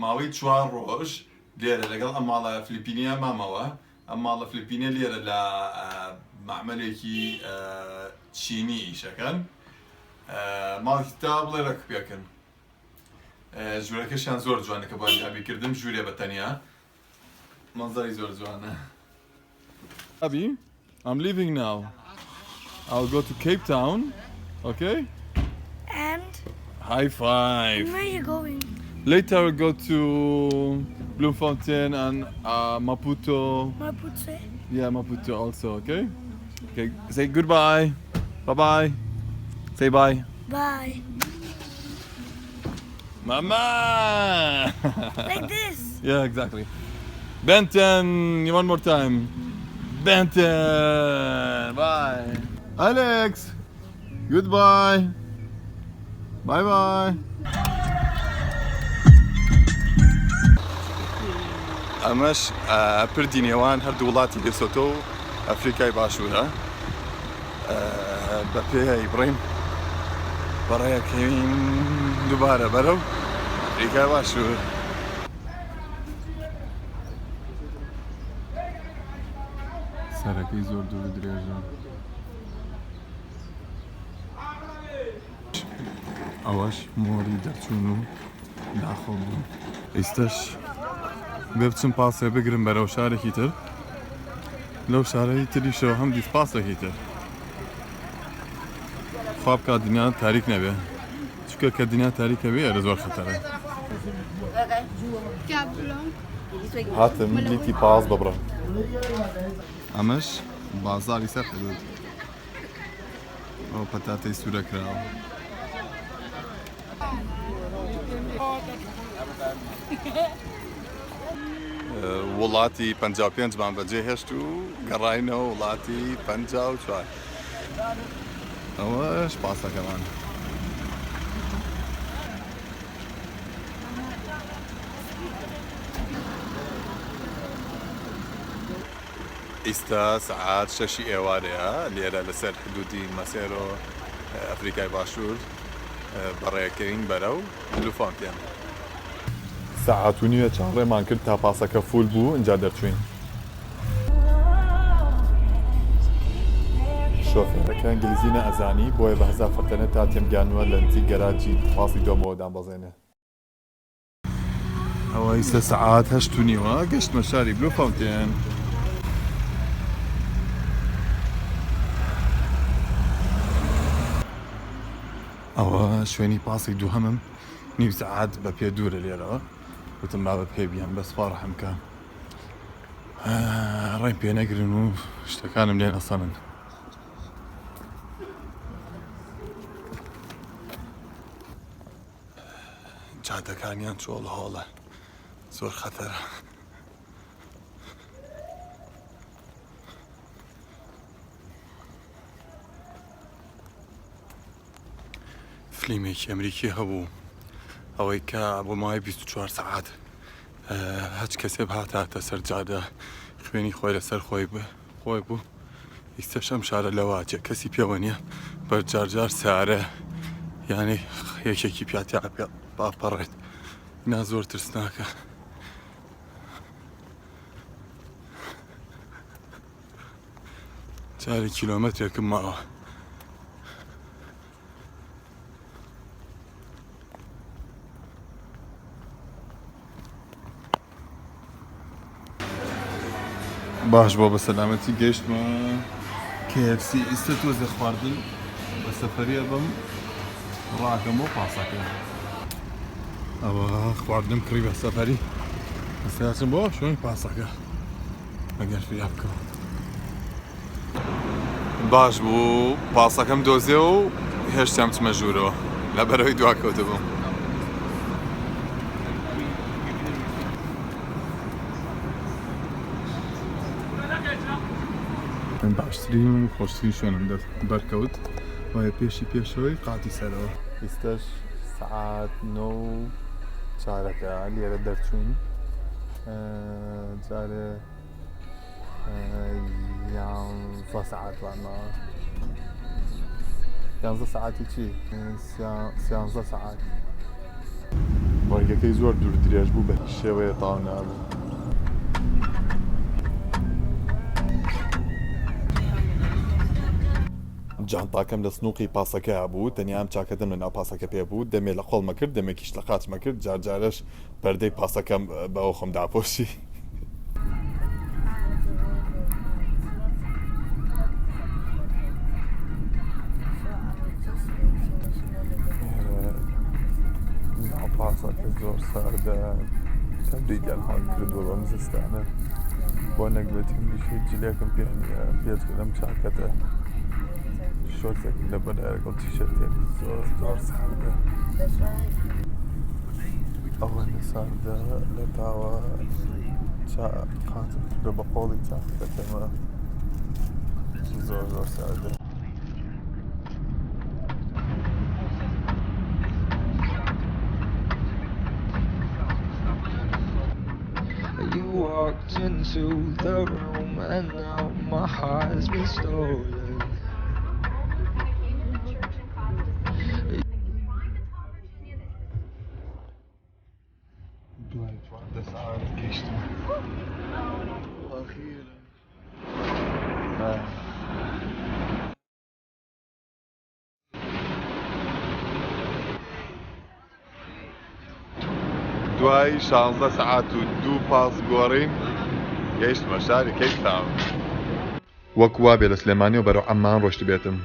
ماوەی چوار ڕۆژ لێرە لەگەڵ ئەم ماڵە فلیپینیە مامەوە. ئەم ماڵە فلیپینە لێرە لە مەعمەلێکی چینی ئیشەکەن. ماڵێکی تا بڵێ ڕێک پێکن. ژوورەکەشیان زۆر جوانە کە بۆیان دابین کردم، ژوورێ بە تەنیا، مەنزەری زۆر جوانە. Abby, I'm leaving now. I'll go to Cape Town. Okay? And? High five. Where are you going? Later we go to Bloemfontein and Maputo. Maputo? Yeah, Maputo also, okay? Okay, say goodbye. Bye bye. Say bye. Bye. Mama! Like this. Yeah, exactly. Benton, one more time. Benton! Bye. Alex! Goodbye. Bye bye. ئەمەش پردی نێوان هەردوو وڵاتی لێسۆتۆ و ئەفریکای باشوورە. بە پێی بڕین بەڕێکەوین دووبارە بەرەو ئەفریکای باشوور. سەرەکەی زۆر دوور و درێژە. ئەوەش مۆری دەرچوون و داخڵ بوون. ئیستەش بێ بچم پاسێ بگرم بەرەو شارێکی تر، لەو شارەی تریشەوە هەم دیس پاسێکی تر. خوا بکات دنیا تاریک نەبێ، چونکە کە دنیا تاریکە بێ ئێرە زۆر خەتەرە. هاتم لیتی پاس ببڕم. ئەمەش بازاڕی سەر حدود. ئەو پەتاتەی سوورە کراوە. وڵاتی 55 مان بەجێ هێشت و گەڕاینەوە وڵاتی 54. ئەوەش پاسەکەمان. ئیستا سەعات شەشی ئێوارەیە لێرە لەسەر حدودی مەسێرۆ ئەفریکای باشوور بەڕێکەوین بەرەو بلوفۆنتێن. سەعات و نیوێ چاوەڕێمان کرد تا پاسەکە full بوو ئینجا دەرچووین. شۆفێرەکە ئینگلیزی نەئەزانی بۆیە بە هەزار فەرتەنە تا تێمگیانووە لە نزیک گەراجی پاسی دووەمەوە دامبەزێنێ. ئەوە ئیستا سەعات 8:30ە گەشتمە شاری بلوفاونتێن. ئەوە شوێنی پاسی دووهەمم نیو سەعات بە پێ دوورە لێرەوە. وتم با بە پێ بیەم بەس خوا ڕەحم کە ڕێم پێ نەگرن و شتەکانم لێ نەسەنن. جادەکانیان چۆڵ هۆڵە زۆر خەتەرە. فلیمێکی ئەمریکی هەبوو ئەوەی کە بۆ ماوەی 24 سەعات هەچ کەسێ بهاتاتە سەر جادە خوێنی خۆی لەسەر خۆی خۆی بوو. ئیستەش ئەم شارە لەواچێ کەسی پێوە نییە بەر جارجار سارە یعنی یەکێکی پیاتیا پەڕێت نا زۆر ترسناکە. جارێ کیلۆمەترێکم ماوە. باش بۆ بە سەلامەتی گەیشتمە KFC. ئیستا تۆزێ خواردن بە سەفەریە بم ڕاکەم بۆ پاسەکە. ئەوە خواردنم کڕی بە سەفەری، ئێستا بۆ شوێنی پاسەکە ئەگەر فریا بکەم. باش بوو پاسەکەم دۆزێ و هێشتام چمە ژوورەوە لەبەرەوەی دواکەوتە بووم. من باشترین و خۆشترین شوێنم دەست بەرکەوت وایە پێشی پێشەوەی قاتی سەرەوە. ئیستەش سەعات 9:15 لێرە دەرچووین. جارێ 11 سەعاتمان ماوە. 11 سەعاتی چی؟ 13 سەعات. ڕێگەکەی زۆر دوور درێژ بوو بە هیچ شێوەیە تەواو نابوو. جانتاکەم لە سنووقی پاسەکەیا بوو، تەنیا ئەم چاکەتەم لە ناو پاسەکە پێ بوو، دەمێ لە قۆڵمە کرد، دەمێکیش لە قاچمە کرد، جار جارەش پەردەی پاسەکەم بەوە خۆم داپۆشی. ناو پاسەکە زۆر ساردە، تەبریدیان هەڵ کردووە بەم زستانە. بۆ نەگبەتیم هیچ جلێکم پێ نییە بێجگە لەم چاکەتە. شۆرتێکم لەبەرە لەگەڵ تیشێرتێک زۆر زۆر ساردە. ئەوەندە ساردە لە تاوە قاچم کردووە بە قۆڵی چاکەتەکەمە زۆر زۆر ساردە. You walked into the room and now my heart's been stolen. دوای 14 سەعات گەیشتم. ئەخیرا. دوای 16 سەعات و دوو پاس گۆڕین گەیشتمە شاری کەیپ تاون. وەک وابێ لە سلێمانیەوە بەرەو عەممان ڕۆشتبێتم.